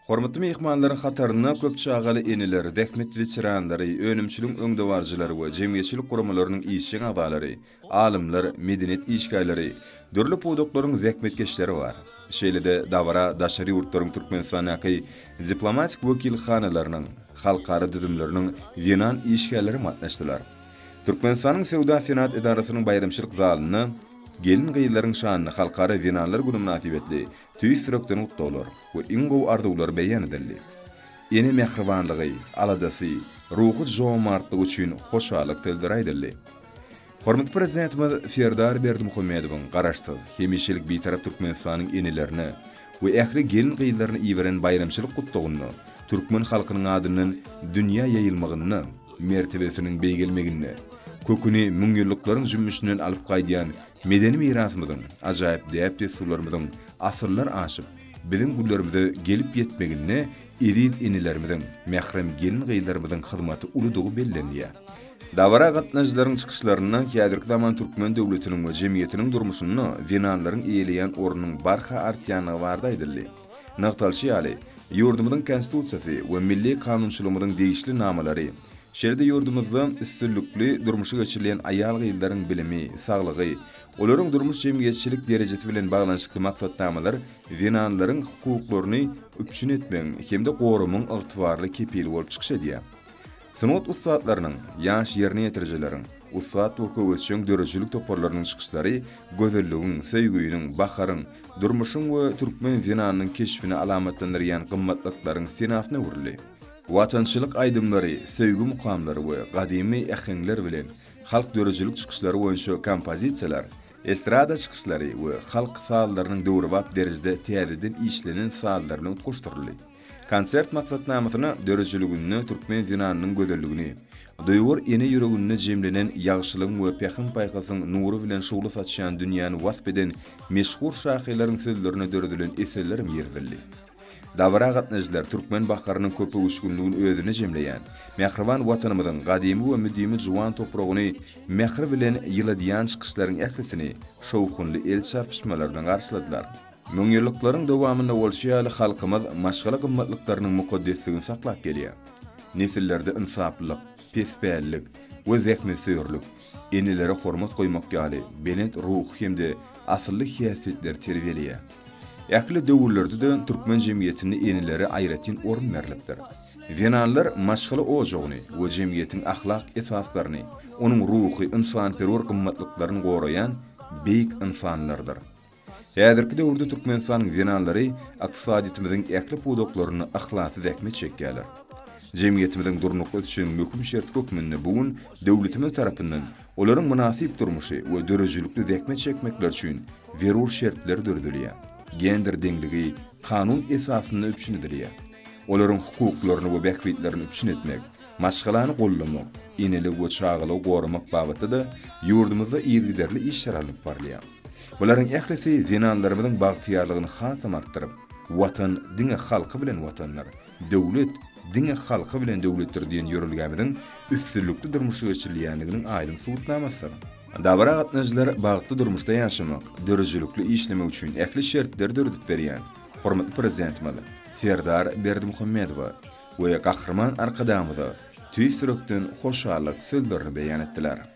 Hormatly myhmanlaryň hatarynda köp çagaly eneler, zähmet weteranlary, önümçiligiň öňdebaryjylary we jemgyýetçilik guramalarynyň işjeň agzalary, alymlar, medeniýet işgärleri, dürli pudaklaryň zähmetkeşleri bar. Şeýle-de dabara daşary ýurtlaryň Türkmenistandaky diplomatik wekilhanalarynyň, halkara düzümleriniň zenan işgärleri gatnaşdylar. Türkmenistanyň Söwda-senat edarasynyň baýramçylyk zalynda gelin-gyzlaryň şanyna Halkara zenanlar güni mynasybetli tüýs ýürekden gutlaglar we iň gowy arzuwlar beýan edildi. Ene mähribanlygy, aladasy, ruhy jomartlygy üçin hoşallyk sözleri aýdyldy. Hormatly Prezidentimiz Serdar Berdimuhamedowyň Garaşsyz, hemişelik Bitarap Türkmenistanyň enelerine we ähli gelin-gyzlaryna iberen baýramçylyk gutlagynda türkmen halkynyň adyndan dünýä ýaýylmagynda, mertebesiniň beýgelmeginde, köküni müňýyllyklaryň jümmüşinden alyp gaýdýan medeni mirasymyzyň, ajaýyp däp-dessurlarymyzyň asyrlar aşyp, biziň günlerimize gelip ýetmeginde eziz enelerimiziň, mährem gelin-gyzlarymyzyň hyzmaty uludygy bellenilýär. Dabara gatnaşyjylaryň çykyşlarynda häzirki zaman türkmen döwletiniň we jemgyýetiniň durmuşynda zenanlaryň eýeleýän ornunyň barha artýandygy barada aýdyldy. Nygtalyşy ýaly, ýurdumyzyň Konstitusiýasy we milli kanunçylygymyzyň degişli namalary, şeýle-de ýurdumyzda üstünlikli durmuşa geçirilýän aýal-gyzlaryň bilimi, saglygy, olaryň durmuş-jemgyýetçilik derejesi bilen baglanyşykly maksatnamalar zenanlaryň hukuklaryny üpjün etmegiň hem-de goramagyň ygtybarly kepili bolup çykyş edýär. Sungat ussatlarynyň, ýaş ýerine ýetirijileriň, ussat we höwesjeň döredijilik toparlarynyň çykyşlary gözelligiň, söýginiň, baharyň, durmuşyň we türkmen zenanynyň keşbini alamatlandyrýan gymmatlyklaryň senasyna öwrüldi. Watançylyk aýdymlary, söýgi mukamlary we gadymy äheňler bilen halk döredijilik çykyşlary boýunça kompozisiýalar, estrada çykyşlary we halk sazlarynyň döwrebap derejede täzeden işlenen sazlary bilen utgaşdyryldy. Konsert maksatnamasyna döredijiliginde türkmen zenanynyň gözelligini, duýgur ene ýüreginde jemlenen ýagşylygyň we pähim-paýhasyň nury bilen şugla saçýan dünýäni wasp eden meşhur şahyrlaryň sözlerine döredilen eserlerem girizildi. Dabara gatnaşyjylar türkmen baharynyň köpöwüşginligini özünde jemleýän, mähriban Watanymyzyň gadymy we müdimi juwan topragyny mähir bilen ýyladýan çykyşlaryň ählisini şowhunly el çarpyşmalar bilen garşyladylar. Müňýyllyklaryň dowamynda bolşy ýaly, halkymyz maşgala gymmatlyklarynyň mukaddesligini saklap gelýär. Nesillerde ynsaplylyk, pespällik we zähmetsöýerlik, enelere hormat goýmak ýaly belent ruhy hem-de asylly häsiýetleri terbiýeleýär. Ähli döwürlerde-de türkmen jemgyýetinde enelere aýratyn orun berlipdir. Zenanlar maşgala ojagyny we jemgyýetiň ahlak esaslaryny, onuň ruhy, ynsanperwer gymmatlyklaryny goraýan beýik ynsanlardyr. Häzirki döwürde Türkmenistanyň zenanlary ykdysadyýetimiziň ähli pudaklarynda yhlasly zähmet çekýärler. Jemgyýetimiziň durnukly ösüşiniň möhüm şerti hökmünde bu gün döwletimiz tarapyndan olaryň mynasyp durmuşy we döredijilikli zähmet çekmekleri üçin zerur şertler döredilýär, gender deňligi kanun esasynda üpjün edilýär. Olaryň hukuklaryny we bähbitlerini üpjün etmek, Maşgalany goldamak, eneligi we çagalygy goramak babatda-da ýurdumyzda yzygiderli işler alnyp barylýar. Bularyň ählisi zenanlarymyzyň bagtyýarlygyny hasam artdyryp, Watan diňe halky bilen Watandyr, döwlet diňe halky bilen döwletdir diýen ýörelgämiziň üstünlikli durmuşa geçirilýändiginiň aýdyň subutnamasydyr. Dabara gatnaşyjylar bagtly durmuşda ýaşamak, döredijilikli işlemek üçin ähli şertleri döredip berýän hormatly Prezidentimiz Serdar Berdimuhamedowa, we Gahryman Arkadagymyza tüýs ýürekden hoşallyk sözlerini beýan etdiler.